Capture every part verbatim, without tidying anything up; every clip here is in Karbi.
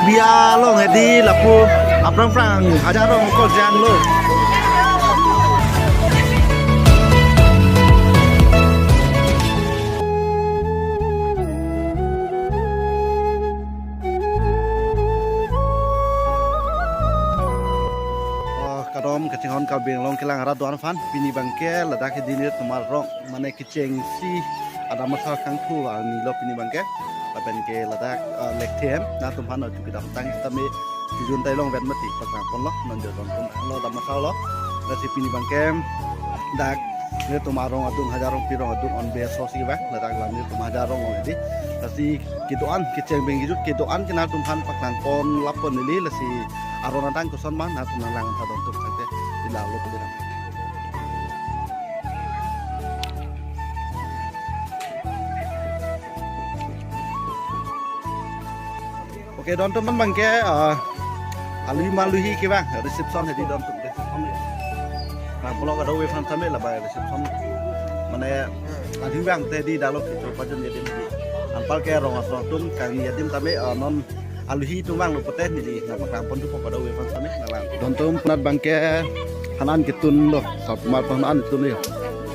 Ya, along hedi lapu aphrang phrang hajar rong ko janglo. Oh, kadom kachinghon Karbi Anglong kelang arat do-an aphan, pini abangke ladak hedi nelitum arong mane kechengsi adam asar kangthu arni lo pini abangke. Lapen ke ladak, eh, lekthe hem, nangtum aphan otu kedamtang sitame tujun tai longvet mati paklangponlo, non jo don tum lo adam asar lo. Lasi pini abangke dak nelitum arong adung, hajar rongpi rong adung on be so si bang, ladak lam nelitum hajar rong hedi. Lasi kedo-an kecheng beng kejut kedo-an ke nangtum aphan paklangpon lapu neli, lasi aron adang koson ma nangtum nanglang tha don tum sangte ila lo pudera. Oke, don tum abangke, ah, alui ma aluhi ke bang, reception hedi don tum reception ya. Nah, pulo kadokave aphan tame labang reception. Mane, alui bang te di dalo kecho pajun adim di. Anpar ke rong asor atum kangni adim tame, ah, non aluhi atum vanglo pote neli nangpaklangpon thupo kadokave aphan tame nanglang. Don tum punat abangke hanan ketunlo, sat mar hanan ketunlo ya.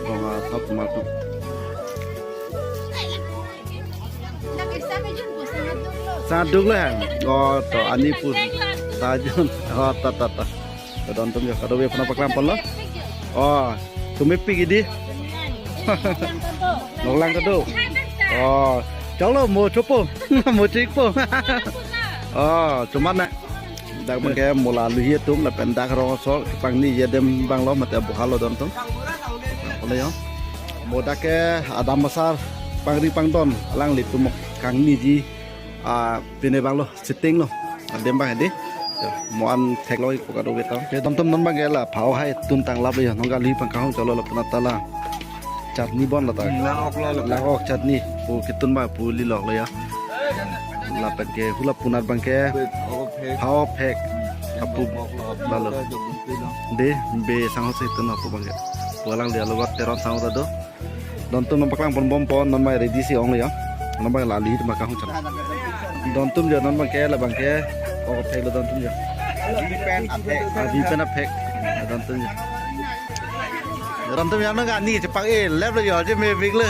Rong asor mar atum. Sangat duk lo ya. Oh, to ani pu. Tajun. Oh, ta ta ta. Don tum ya, kadokave aphan paklangponlo. Oh, tum mepik hedi. Noklang ta do. Oh, chalo mo chopo. Mo chikpo. Oh, chuman na. Dak abangke mo la aluhi atum lapen dak rong asor kepangni adim abanglo mate abohalo don tum. Ole yo. Mo dak ke adam asar pangri pangdon alanglitum kangniji, ah, pine abanglo sitting lo. Adim abang hedi. Yo, mo an theklo iko kadokave ta. Ke don tum non abangke la phao hai tun tang lap yo, nonke aluhi pangkahong chalo lapu nat ta la. Chutney bon lata. Lang-ok lo, lang-ok. Lang-ok chutney. Pu ketun ba pu lilok lo ya. Lapen ke hula punat abangke. Phao phek. Phao phek. Apu. Lang-ok lo, lang-ok lo. Lalo. Lang-ok lo. De be sangho si tun apu abangke. Pu alang dia lo teron sangho ta do. Don tum nangpaklangpon bompo, non abang ready si ong lo ya. Non abang la aluhi atum pangkahong chot. Don tum jo non abangke labangke. Phao phek lo don tum jo. Avi pen aphek. Avi pen aphek. Don tum jo. Don tum ya nang ani chepak e lep lo yo, aje mepik lo.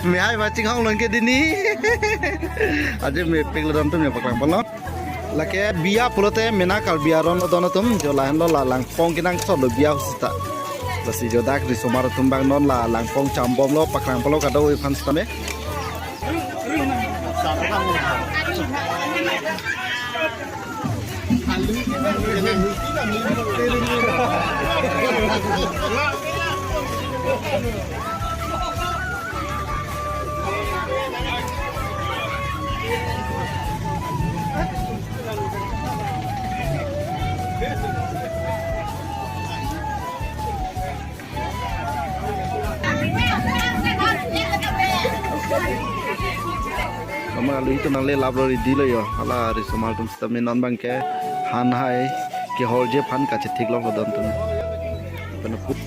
Me hai ma chinghong longke dini. Aje mepik lo don tum ya paklangponlo. Lake biya pulote mena Karbi aron lo don atum, jo lahenlo la langpong kenangsot lo biya ahut seta. Lasi jo dak risomar atum abang non la langpong chambomlo, paklangponlo kadokave aphan sitame. Mama aluhi atum nangle lap lo ready lo yo. Hala risomar atum sitame non abangke han hai kehorje aphan kachethik lo don atum. Pena pu-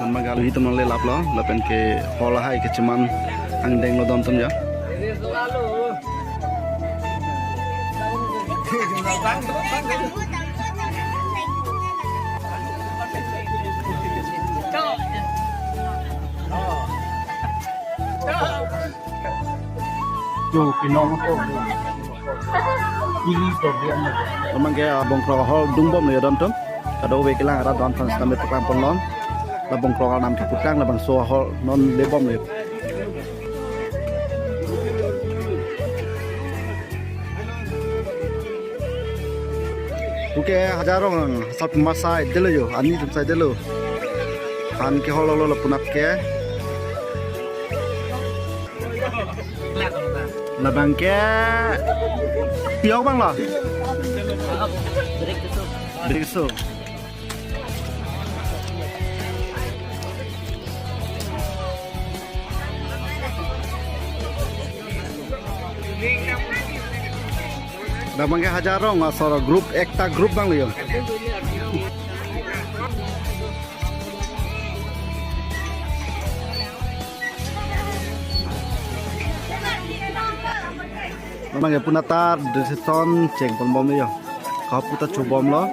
Mama aluhi atum nangle lap lo, lapen ke hor lahai kecheman angdeng lo don atum ya. Yo, pinong ko. Ili problem. Mama ke, ah, bongkrok ahol dungbom lo ya don atum. Kadokave kelang arat do-an aphan sitame paklangponlong. La bongkrok anam keputang labangso ahol non lebom lo. Oke, hajar rong asar puma sai delo yo, ani atum sai delo. Han kehor lo lapu nat ke. Labangke pi-ok abang lo. Brikso. Labangke hajar rong asor group, ekta group abang lo yo. Abang ke punata reception chengponbomlo yo. Kapu ta chobomlo.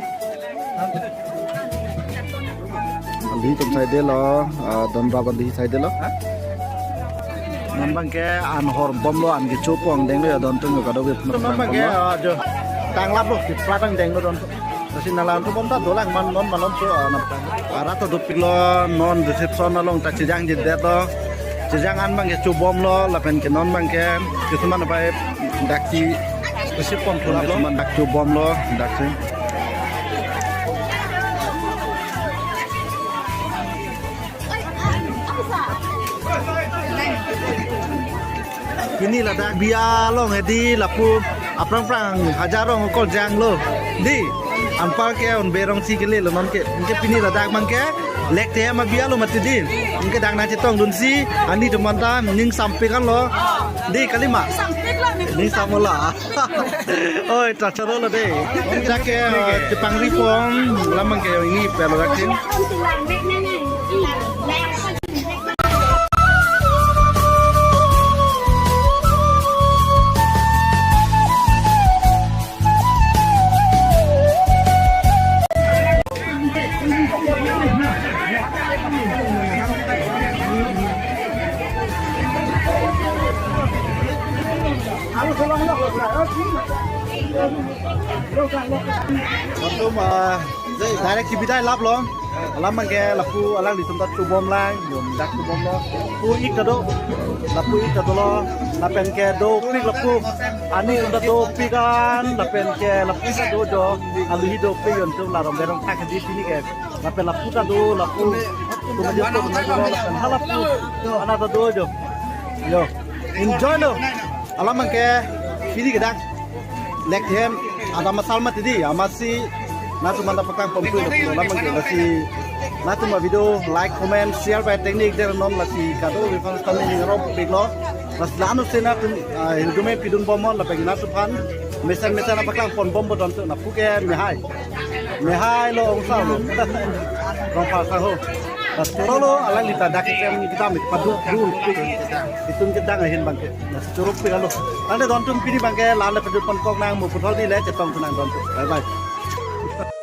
Andi atum saidelo, ah, donrap andi saidelo. Non abang ke an horbomlo, an kechopo angdenglo yo, don atum kadokave. Non abang ke, ah, jo. Tanglaplo, kipra angdenglo don atum. Lasi nanglang atum bonta dolang man non malom so, ah, nang. Arat ta dopiklo, non reception along ta chejangjedetlo. Chejang an abang ke chobomlo, lapen ke non abang ke, kisuman abai dakchi. Receive pon thulaplo. Kisuman dak chobomlo, dakchi. Pini ladak biya along hedi lapu aphrang phrang hajar rong okor janglo. Di, anpar ke un berong si kelelo non ke. Anke pini ladak abang ke lek te ma biya lo mati di. Anke dak nangchetongdunsi, ani atum bonta ning sampik anlo. Di kalima. Ning samlo. Oi, ta chorolo de. Dak ke, eh, chepangri pon, alam abang ke ini pelo dak ke. Atum, ah, direct kibidai laplo. Alam abang ke lapu alanglitum ta chobomlang, yom dak chobomlo. Pu ik ta do, lapu ik ta dolo, lapen ke dopik lapu. Ani atum ta dopik an, lapen ke lapu ta do jo. Aluhi dopik yon atum la rong berong thak di pini ke. Lapen lapu ta do, lapu. Tuma jo to tuma jo lapen halapu. Ana ta do jo. Yo, enjoy lo. Alam abang ke pini ke dak lek hem, ada masal mati di, amatsi nangtum bonta paklangponpo lo, alam abang ke lasi nangtum video like, comment, share bai teknik der non lasi kadokave aphan kami ning rong piklo. Lasi la-an ose nangtum, ah, hirjume pidunbomnon lapen nangtum aphan mesen mesen paklangponbompo don atum, lapu ke mehai. Mehai lo ongsa lo. Rong pha sa ho. Lasi chorolo alangli ta dak keklem kedam paduk dul pik. Itum kedang ahin abang ke. Lasi chorop pik lo. Ante don atum pini abang ke la le pajutpon kok nang mo puthot di le chetongthu nang don atum. Bye bye.